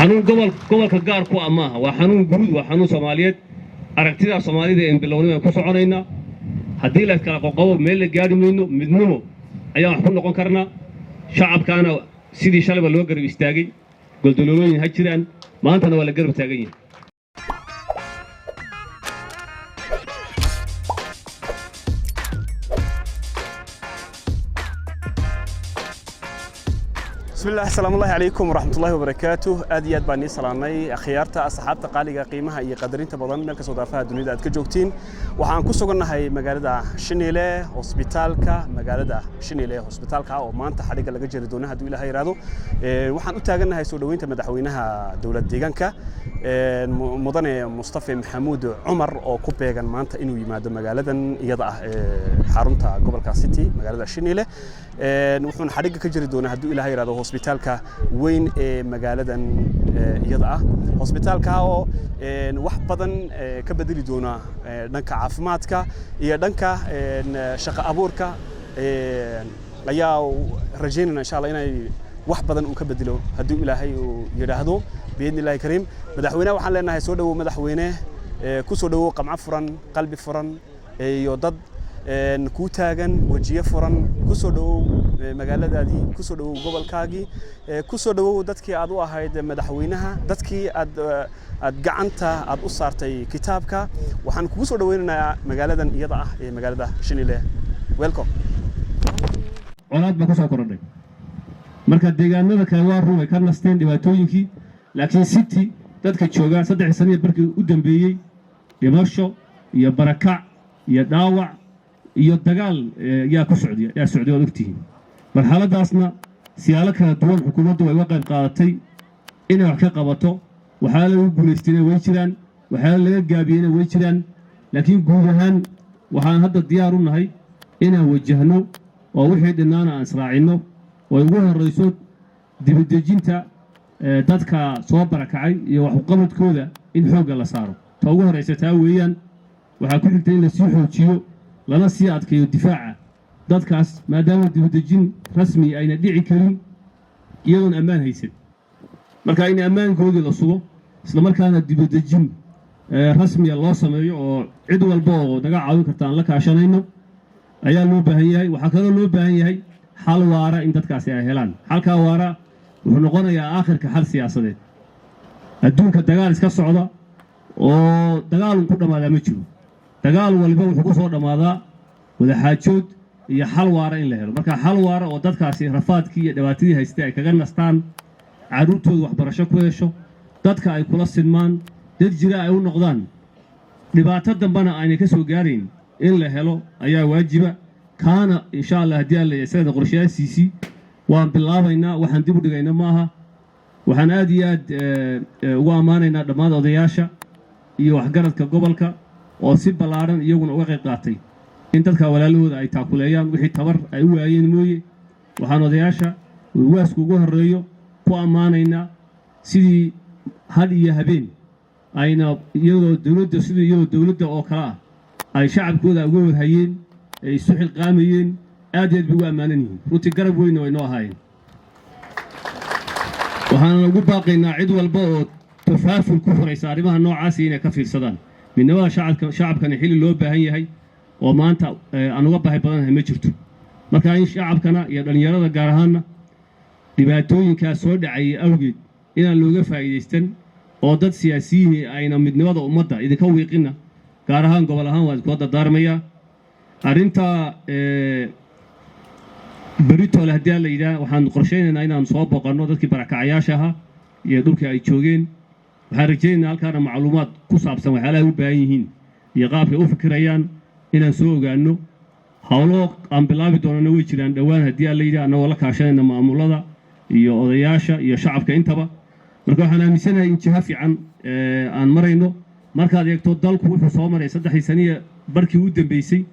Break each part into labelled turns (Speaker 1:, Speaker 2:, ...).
Speaker 1: Xanuun gobol gobolka gaar ku ah maaha, waa xanuun guud, waa xanuun Soomaaliyeed. Aragtidaa Soomaalida een bilownay baan ku soconaynaa. Haddii la iskala qoqobo, meel la gaari mayno. Midnimo ayaan wax ku noqon karnaa. Shacabkaana sidii shalayba loo garab istaagay, goldaloolooyin ha jiraan, maantana waa la garab taagan yahay.
Speaker 2: Bismi illah, asalaamu ullahi calaykum waraxmatullahi wabarakaatuh. Aad iyo aad baan nii salaamay, akhyaarta, asxaabta qaaliga, qiimaha iyo qadarinta badan, meel kastoo daafaha dunida aad ka joogtiin. Waxaan ku sugannahay magaalada Shiniile, hosbitaalka magaalada Shiniile, hosbitaalka oo maanta xadhigga laga jeri doono hadduu Ilaah yidhaahdo. Waxaan u taagannahay soo dhoweynta madaxweynaha dowlad deegaanka, mudane Mustafe Maxamuud Cumar, oo ku beegan maanta inuu yimaado magaaladan iyada ah ee xarunta gobolka City, magaalada Shiniile. Wuxuuna xadhigga ka jeri doonaa, hadduu Ilaah yidhaahdo, hosbitaalka weyn ee magaaladan iyada ah, hosbitaalka oo wax badan ka bedeli doona dhanka caafimaadka iyo dhanka shaqo abuurka. Ayaa rajaynayna, insha Allah, inay wax badan uu ka bedelo, haddii Ilaahay uu yidhaahdo, biidni Illahi kariim. Madaxweynaha waxaan leenahay: soo dhowow madaxweyne, ku soo dhowow qamco furan, qalbi furan iyo dad kuu taagan, wejiyo furan. Ku soo dhowow magaaladaadii, ku soo dhowow gobolkaagii, ku soo dhowow dadkii aad u ahayd madaxweynaha, dadkii aad gacanta aad u saartay kitaabka. Waxaan kugu soo dhoweynayaa magaaladan iyada ah ee magaalada Shinile. Welcome.
Speaker 1: Colaad baa ku soo korodhay. Marka deegaanada kale waa run, way ka nasteen dhibaatooyinkii, laakiin City dadka joogaa 3 saniya barkii u dambeeyey dhimasho iyo barakac iyo dhaawac iyo dagaal yaa ku socday, yaa socday, waad ogtihiin. Marxaladaasna siyaalo kala duwan xukuumaddu way uga qayb qaadatay inay wax ka qabato. Waxyaala lagu guulaystayna way jiraan, waxyaala laga gaabiyeyna way jiraan, laakiin guud ahaan waxaan hadda diyaar u nahay inaan wajahno oo wixii dhinnaana aan israacinno, oo ay ugu horrayso dibudejinta dadka soo barakacay iyo waxuqabadkooda in xoogga la saaro. Ta ugu horraysa taa weeyaan. Waxaa ku xigta in la sii xoojiyo lana sii adkeeyo difaaca dadkaas, maadaama dibudejin rasmi ayna dhici karin iyadoon ammaan haysan. Marka in ammaankoodii la sugo, islamarkaana dibudejin rasmiya loo sameeyo oo cid walba oo naga caawin karta aan la kaashanayno ayaa loo baahan yahay. Waxaa kaloo loo baahan yahay xal waara in dadkaasi ay helaan. Xalkaa waara wuxuu noqonayaa aakhirka xal siyaasadeed. Adduunka dagaal iska socda oo dagaalun ku dhammaadaa ma jiro. Dagaal waliba wuxuu ku soo dhammaadaa wadaxaajood iyo xal waara in la helo. Marka xal waara oo dadkaasi rafaadkii iyo dhibaatadii haystay ay kaga nastaan, carruurtooda waxbarasho ku hesho, dadka ay kula sinmaan, dad jira ay u noqdaan, dhibaato dambena aynay ka soo gaarayn in la helo ayaa waajiba. Kaana, insha Allah, haddii Alla isagana qorshayaashiisii waan bilaabaynaa, waxaan dib u dhigayna maaha. Waxaan aad iyo aad ugu ammaanaynaa dhammaan odayaasha iyo waxgaradka gobolka oo si ballaadhan iyaguna uga qayb qaatay in dadka walaalahooda ay taakuleeyaan wixii tabar ay u waayeen mooye. Waxaan odayaasha waasku ugu horreeyo ku ammaanaynaa sidii had iyo habeen ayna iyadoo dowladda, sidii iyadoo dowladda oo kale ah, ay shacabkooda uga warhayeen, ay isu xilqaamayeen. Aad iyo aad bay ugu ammaanan yihiin runtii, garab weynna way noo ahaayeen. Waxaana ugu baaqaynaa cid walba oo tafaaful ku furaysa arrimaha noocaasi inay ka fiirsadaan. Midnimada shacabka, shacabkana xilli loo baahan yahay oo maanta aan uga baahi badanahay ma jirto. Marka in shacabkana iyo dhallinyarada gaar ahaanna dhibaatooyinkaas soo dhacayay awgeed inaan looga faa'iidaystan oo dad siyaasiyiinii ayna midnimada ummadda idinka wiiqinna, gaar ahaan gobol ahaan waan iskula dardaarmayaa. Arrinta beritoole, haddii aan la yidhaah, waxaan qorshaynaynaa inaan soo booqanno dadkii barakacayaasha ahaa iyo dhulkii ay joogeen. Waxaan rajaynaynaa halkaana macluumaad ku saabsan waxyaalaha ay u baahan yihiin iyo qaabkay u fikirayaan inaan soo ogaanno. Howlo aan bilaabi doonana way jiraan dhowaan, haddii aan la yidhaah, annagoo la kaashanayna maamulada iyo odayaasha iyo shacabka intaba. Marka waxaan aaminsanahay in jiho fiican aan marayno. Markaad eegto dalku wuxuu soo maray 3dii saniya barkii u dambeysay,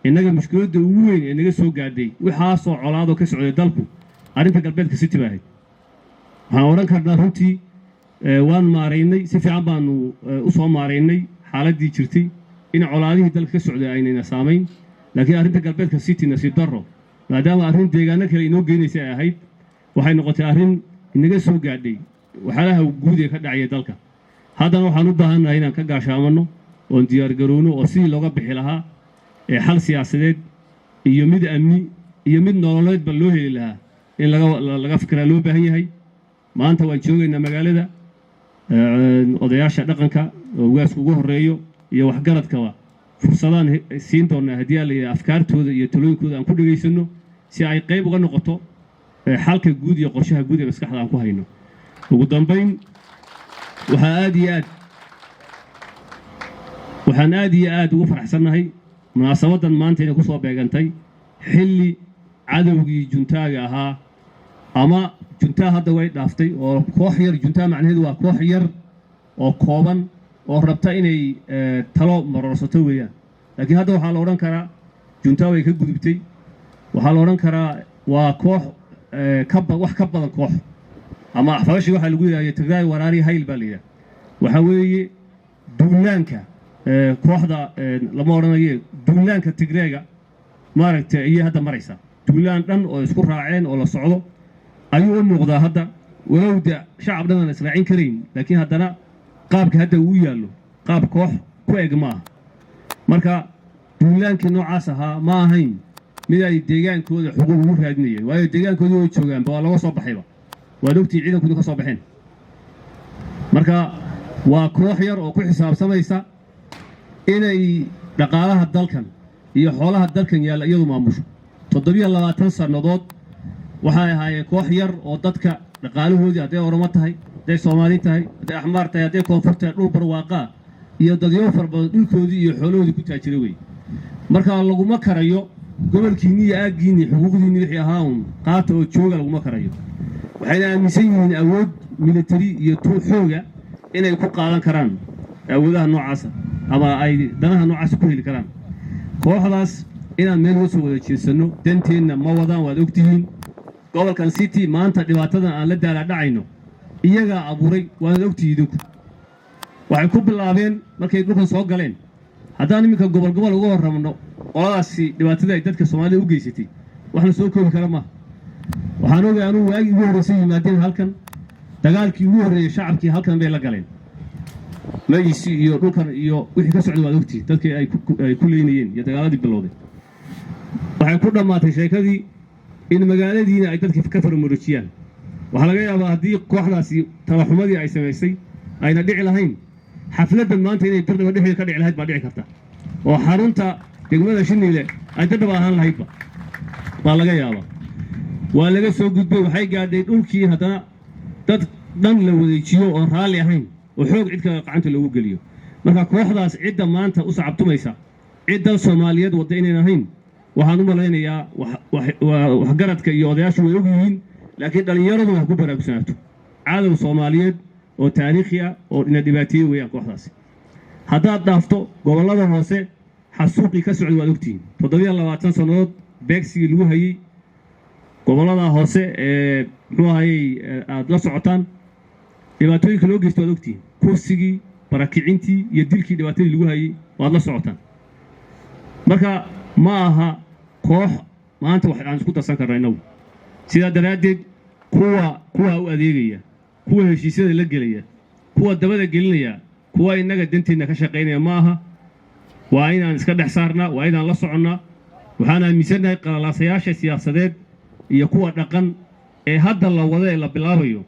Speaker 1: innaga mushkiladda ugu weyn ee naga soo gaadhay waxaasoo colaadoo ka socday dalku arrinta galbeedka City ba ahayd. Waxaan odhan karnaa runtii waan maaraynay, si fiican baanu u soo maaraynay xaaladdii jirtay in colaadihii dalka ka socday aynayna saamayn. Laakiin arrinta galbeedka City, nasiib darro, maadaama arrin deegaano kale inoo geynaysay ay ahayd, waxay noqotay arrin inaga soo gaadhay. Waxyaalaha guud ee ka dhacaya dalka haddana waxaan u baahannahay inaan ka gaashaamanno oon diyaargarowno oo sidii looga bixi lahaa ee xal siyaasadeed iyo mid amni iyo mid nololeedba loo heli lahaa in laga fikiraa loo baahan yahay. Maanta waan joogaynaa magaalada. Odayaasha dhaqanka oo ugaasku ugu horreeyo iyo waxgaradkaba fursadaan siin doonaa haddii aa la yidhaha, afkaartooda iyo talooyinkooda aan ku dhegaysanno si ay qayb uga noqoto xalka guud iyo qorshaha guud ee maskaxda aan ku hayno. Ugu dambayn, waxaa aad iyo aad waxaan aad iyo aad ugu faraxsannahay munaasabaddan maanta inay ku soo beegantay xilli cadowgii juntaaga ahaa, ama juntaa hadda way dhaaftay oo koox yar. Juntaa macnaheedu waa koox yar oo kooban oo rabta inay talo marorsato weeyaan, laakiin hadda waxaa la odhan karaa juntaa way ka gudubtay. Waxaa la odhan karaa waa koox wax ka badan koox, ama axfaashi waxaa lagu yidhahda Tigraay ወራሪ ኃይል baa la yidhaha. Waxaa weeye duulaanka kooxda lama odhanaye, duulaanka Tigreega maaragtay ayay hadda maraysaa. Duulaan dhan oo isku raaceen oo la socdo ayuu u muuqdaa hadda, walow de shacab dhan aan israacin karayn, laakiin haddana qaabka hadda uu yaallo qaab koox ku eg ma aha. Marka duulaankii noocaas ahaa ma ahayn mid ay deegaankooda xuquuq ugu raadinayeen, waayo deegaankoodii way joogaanba, waa laga soo baxayba, waad ogtii ciidankoodu ka soo baxeen. Marka waa koox yar oo ku xisaabsamaysa inay dhaqaalaha dalkan iyo xoolaha dalkan yaalla iyadu maamusho. 27 sannadood waxay ahaayeen koox yar oo dadka dhaqaalahoodii, hadday Oromo tahay, hadday Soomaali tahay, hadday Axmaar tahay, hadday Koonfur tahay, dhul barwaaqaa iyo dadyo fara badan dhulkoodii iyo xoolahoodii ku taajira wey. Marka laguma karayo gobolkiinni iyo aaggiinni, xuquuqdiinni wixii ahaa uun qaata oo jooga laguma karayo. Waxayna aaminsan yihiin awood military iyo tu xooga inay ku qaadan karaan awoodaha noocaasa ama ay danaha noocaasa ku heli karaan. Kooxdaas inaan meel uga soo wada jeesanno, danteenna ma wadaan, waad ogtihiin. Gobolkan City maanta dhibaatadan aan la daalaa dhacayno iyagaa abuuray, waanaad ogtihiin idinku. Waxay ku bilaabeen markay dhulkan soo galeen. Haddaan iminka gobol gobol uga warramno qoladaasi dhibaatada ay dadka Soomaalida u geysatay, wax la soo koobi kara maaha. Waxaan ogay anugu waagii ugu horreysay yimaadeen halkan, dagaalkii ugu horreeyey shacabkii halkan bay la galeen. Magiisi iyo dhulkan iyo wixii ka socda waad ogtihiin, dadkii ay ku leynayeen iyo dagaaladii bilowday. Waxay ku dhammaatay sheekadii in magaaladiina ay dadka ka faramaroojiyaan. Waxaa laga yaabaa haddii kooxdaasi talaxumadii ay samaysay ayna dhici lahayn, xafladdan maanta inay Dirdhaba dhexdeeda ka dhici lahayd baa dhici karta, oo xarunta degmada Shiniile ay Dirdhaba ahaan lahaydba baa laga yaabaa. Waa laga soo gudbay. Waxay gaadhay dhulkii haddana dad dhan la wadeejiyo oon raalli ahayn oo xoog cid kale gacanta loogu geliyo. Marka kooxdaas cidda maanta u sacabtumaysa ciddan Soomaaliyeed wadda inayn ahayn waxaan u malaynayaa waxgaradka iyo odayaashu way og yihiin, laakiin dhallinyaradu wax ku baraarugsanaato. Cadow Soomaaliyeed oo taariikhi ah oo ina dhibaateeye weeyaan kooxdaasi. Haddaad dhaafto gobollada hoose, xasuuqii ka socday waad ogtihiin. 27 sannadood beegsigii lagu hayey gobollada hoose ee muxuu ahayey aada la socotaan, dhibaatooyinka loo geysto waad ogtihiin, kursigii, barakicintii iyo dilkii, dhibaatadii lagu hayey waad la socotaan. Marka ma aha koox maanta wax aan isku darsan karna innagu. Sidaa daraaddeed kuwa u adeegaya, kuwa heshiisyada la gelaya, kuwa dabada gelinaya, kuwa innaga danteenna ka shaqaynaya ma aha. Waa inaan iska dhex saarnaa, waa inaan la soconnaa. Waxaan aaminsannahay qalalaasayaasha siyaasadeed iyo kuwa dhaqan ee hadda la wado ee la bilaabayo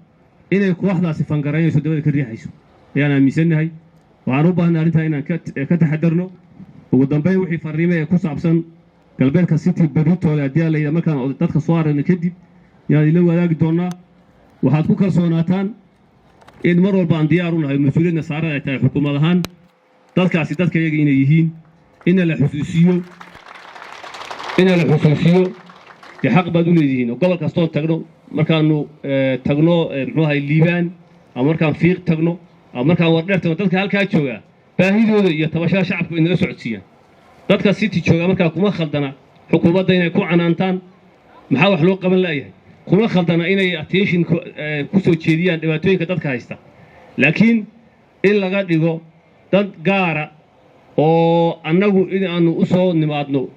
Speaker 1: inay kooxdaasi fangaraynayso, dabada ka riixayso ayaan aaminsannahay. Waxaan u baahnay arrintaa inaan ka taxadarno. Ugu dambayn, wixii farriime ee ku saabsan galbeedka City berritooda haddii aa la yidhaha, markaan dadka soo aragna kadib yaan ila wadaagi doonnaa. Waxaad ku kalsoonaataan in mar walba aan diyaar u nahay, mas-uuliyadna saaran ay tahay xukuumad ahaan, dadkaasi dadka iyaga inay yihiin, ina la xusuusiyo. Dee xaq baad u leedihiin oo gobol kastoon tagno, markaanu tagno muxuu ahay Liibaan ama markaan Fiiq tagno ama markaan Wardheer tagno, dadka halkaa jooga baahidooda iyo tabashada shacabku inala socodsiiyaan. Dadka City jooga markaa kuma khaldana xukuumadda inay ku canaantaan maxaa wax loo qaban la'yahay, kuma khaldana inay attention ku soo jeediyaan dhibaatooyinka dadka haysta, laakiin in laga dhigo dad gaara oo annagu in aanu u soo nimaadno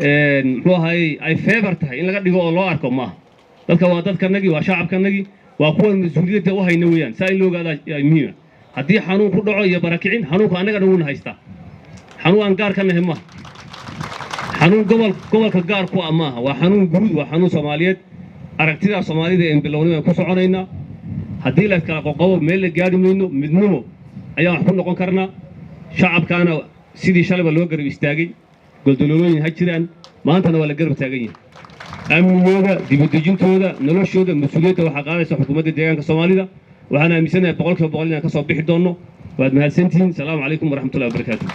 Speaker 1: muxuu ahayey ay favor tahay in laga dhigo oo loo arko maaha. Dadka waa dadkanagii, waa shacabkanagii, waa Waa kuwan mas-uuliyadda u hayna weeyaan. Saa in loo ogaadaa muhiima. Haddii xanuun ku dhaco iyo barakicin, xanuunka annaga dhan wuuna haystaa. Xanuun aan gaar ka nahay maaha, xanuun gobolka gaar ku ah maaha, waa xanuun guud, waa xanuun Soomaaliyeed. Aragtidaa Soomaalida een bilownay baan ku soconaynaa. Haddii la kala qoqobo, meel la gaari mayno. Midnimo ayaan wax ku noqon karnaa. Shacabkaana sidii shalayba loo garab istaagay, goldaloolooyin ha jiraan, maantana waa la garab taagan yahay. Amnigooda, dibudejintooda, noloshooda, mas-uuliyadda waxaa qaadaysa xukuumadda deegaanka Soomaalida. Waxaan aaminsanahay 100% inaan ka soo bixi doonno. Waad mahadsantihiin. Salaamu calaykum waraxmatullahi wabarakaatu.